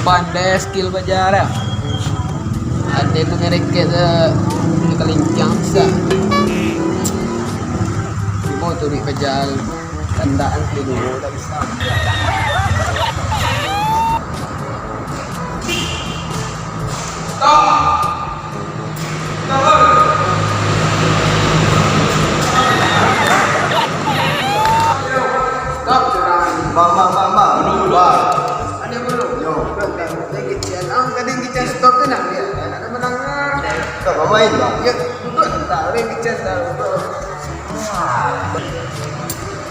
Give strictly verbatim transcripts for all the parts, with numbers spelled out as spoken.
Pandai skill paja lah. Ado tu mereket tu, kalincang bisa. Cuma tu duit paja, kandak tu dulu tak bisa. Stop! Stop, curang. Bang, bang, bang, bang. Bang. Ada belum? Yo. Duduk, dah. Dia kecil. Ah, tadi kecil stop tu nak dia. Nak ada mendengar. Stop, bang, main, bang. Ya, duduk sebentar. Dia kecil dah, duduk.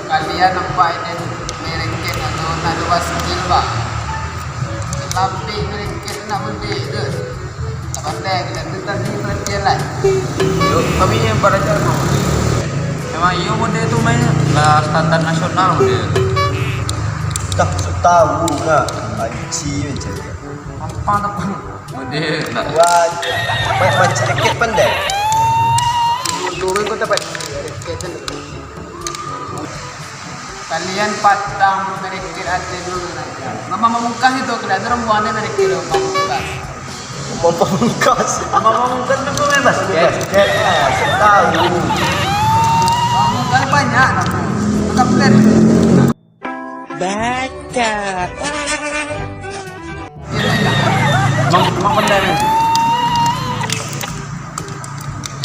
Kalian nampak ini mereket atau nak ada skill, bang? Lambik mereket nak berdek tu. Tak pandai kita tu, tapi perhatian lah. Yo, kami yang belajar mah. Memang iyo model tu main lah standar nasional model. Dah, so tahu lah. Panci macam dia. Apa tu, Bang? Model nak. Wah, ma-, mancing raket pandai. Turun kau dapat. Kalian patang mereket ati dulu. Mama Pamungkas itu, kelihatan orang buahnya mereket Mama Pamungkas. Mama Pamungkas. Mama Pamungkas tu pemain basket. Basket, ah, saya tahu. Pamungkas banyak nama. Bukan plan. Baca. Mang, mang pandai ni.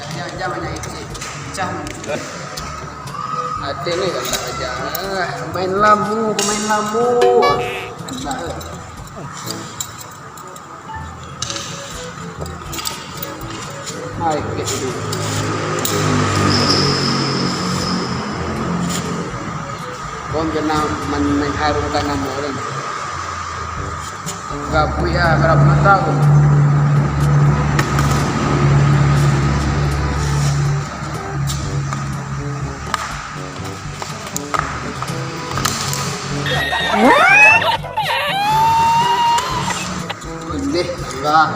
Jangan, jangan, jangan, jangan. Pecah. Ati ni kan tak aja. Main lamu, main lamu. Enggak, eh. Hai, kecil dulu. Kau kena men-, mengharumkan nama orang. Gak punya berapa tahun? Boleh lah.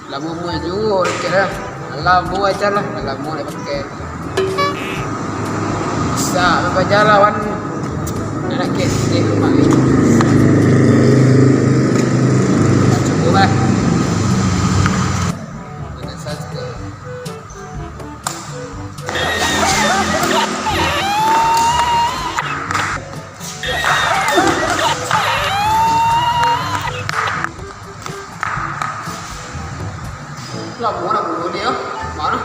Lamo muai juo raket lah. Lamo aja lah, lamo nak pakai. Bisa lah paja lawan anak kecil rumah ni. Cukup lah. Mana saja. Lamo nak bunuh dia. Mana?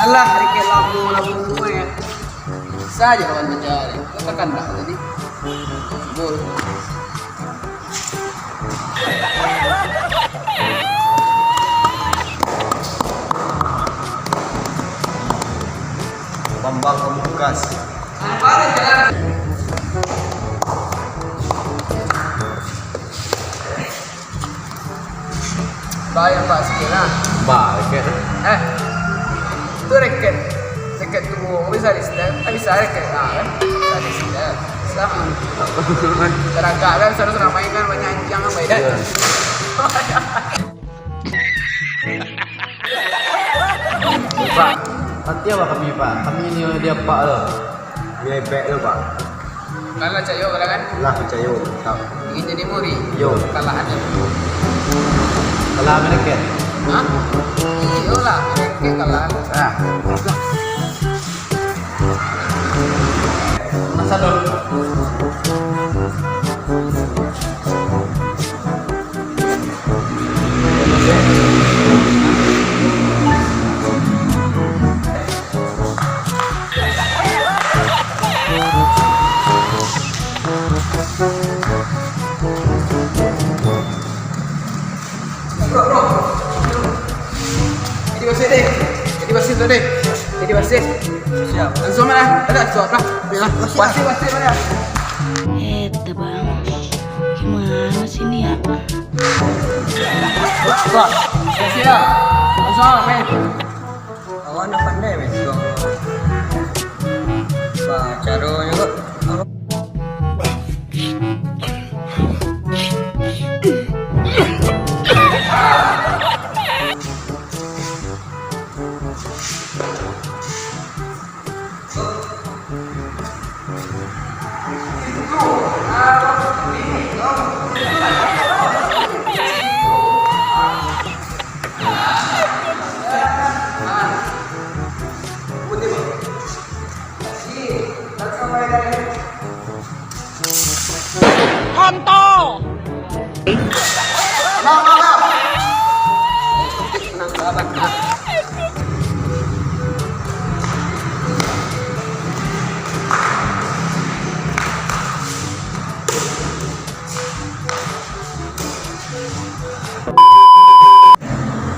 Alah, raket lamo, lamo semua ya. Saja lawan mencari. Kau tekan dah tadi. Gol. Bambang Pamungkas. Bayang pak sikit lah. Ba, raket. Eh, tu raket. Raket tu bisa di step, eh, bisa raket lah kan. Bisa di step. Bisa. Teragak kan, harus ramai kan, banyak anjing kan, baik kan. Iya. Pak, hati apa kami, Pak? Kami ni dia, Pak, lo. Dia baik lo, Pak. Kalah cak yo, kalah kan? Lah, cak yo, tak. Ingin jadi muri? Yo. Kalah aja. Kalah mereka? Hah? Iyo lah, mereka kalah. Ah. Masa dulu. Jadi wasit deh. Jadi wasit tu deh. Jadi wasit. Siap. Langsung mana? Ada suap lah. Wasit, wasit mana? Eh, Bang. Gimana sih ini ya? Wah, siap. Langsung lah, main. Awak nak pandai, main. Bah, caronyo kok.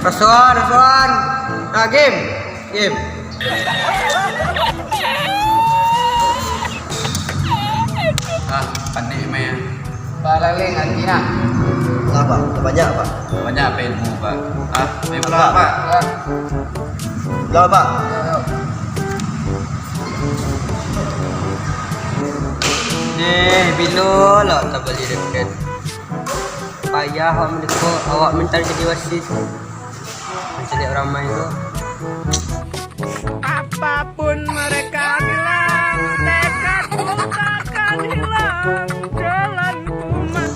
Roson, Roson. Nah, game. Game. Ah, pandai main. Balaleng hati nak. Lah, Pak. Banyak, Pak. Banyak apa ilmu, Pak? Ah, main bola, Pak. Lah, Pak. Eh, bilo lah tak bali raket. Payah awak mandeko, awak minta jadi wasit. Mancaliak urang main tu. Apapun mereka bilang, tekadku takkan hilang. Jalanku ma-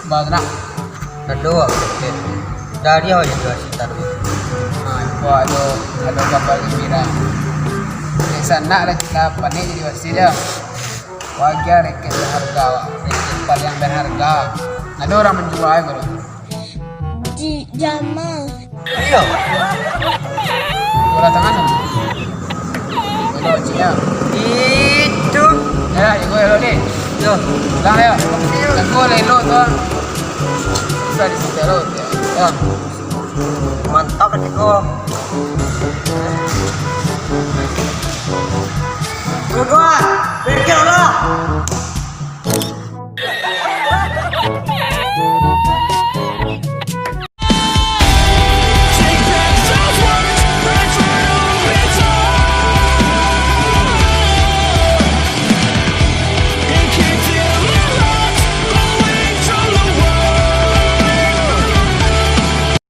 Bah, nak. Ado awak sakik. Dari awak jadi wasit taruih. Ha, iko ado, ado kabar gembira. Dek sanak lah kita pandai jadi wasit ya. Wajar raket berharga awak. Raket paling berharga. Ado urang manjua ko tu. Di Jamal. Iyo. Bola tangan tu. Bola cik ya. Itu. Ya, iko elok ni. Yo. Ulang ya. Tengok lah elok tu. Susah di situ elok. Ya. Mantap kan iko. Gua, gua. Pikir lah.